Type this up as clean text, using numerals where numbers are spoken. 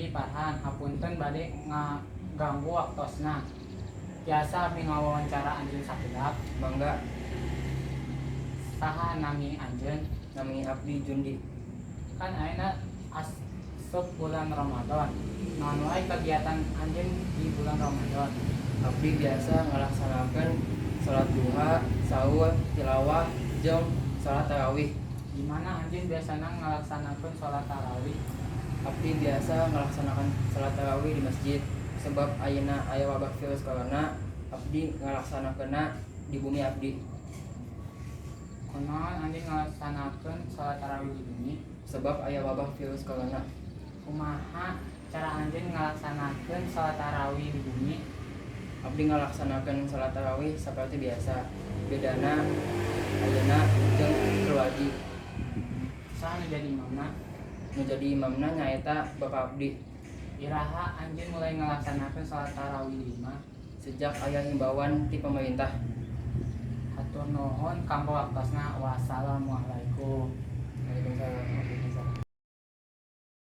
Abdi Farhan, hapunten bade ngaganggu waktosna. Tiasa abdi ngawawancara anjeun sakedap? Mangga. Saha nami anjeun? Nami abdi Jundi. Kan ayeuna asup bulan Ramadan. Naon wae kegiatan anjeun di bulan Ramadan? Abdi biasa ngalaksanakeun salat duha, sahur, tilawah, jeung salat tarawih. Di mana anjeun biasana ngalaksanakeun salat tarawih? Abdi biasa ngalaksanakan salat tarawih di masjid. Sebab ayeuna aya wabah virus corona, abdi ngalaksanakeunna di bumi abdi. Kunaon anjeun ngalaksanakeun salat tarawih di bumi? Sebab aya wabah virus corona. Kumaha cara anjeun ngalaksanakeun salat tarawih di bumi? Abdi ngalaksanakeun salat tarawih seperti biasa. Bedana ayeuna jeung keluargi. Saha nu jadi imamna? Nu jadi imamna nyaeta bapak abdi. Iraha anjeun mulai ngalaksanakeun salat tarawih di imah? Sejak aya himbauan ti pemerintah. Hatur nuhun kanggo waktosna. Wassalamualaikum. Waalaikumsalam. Waalaikumsalam.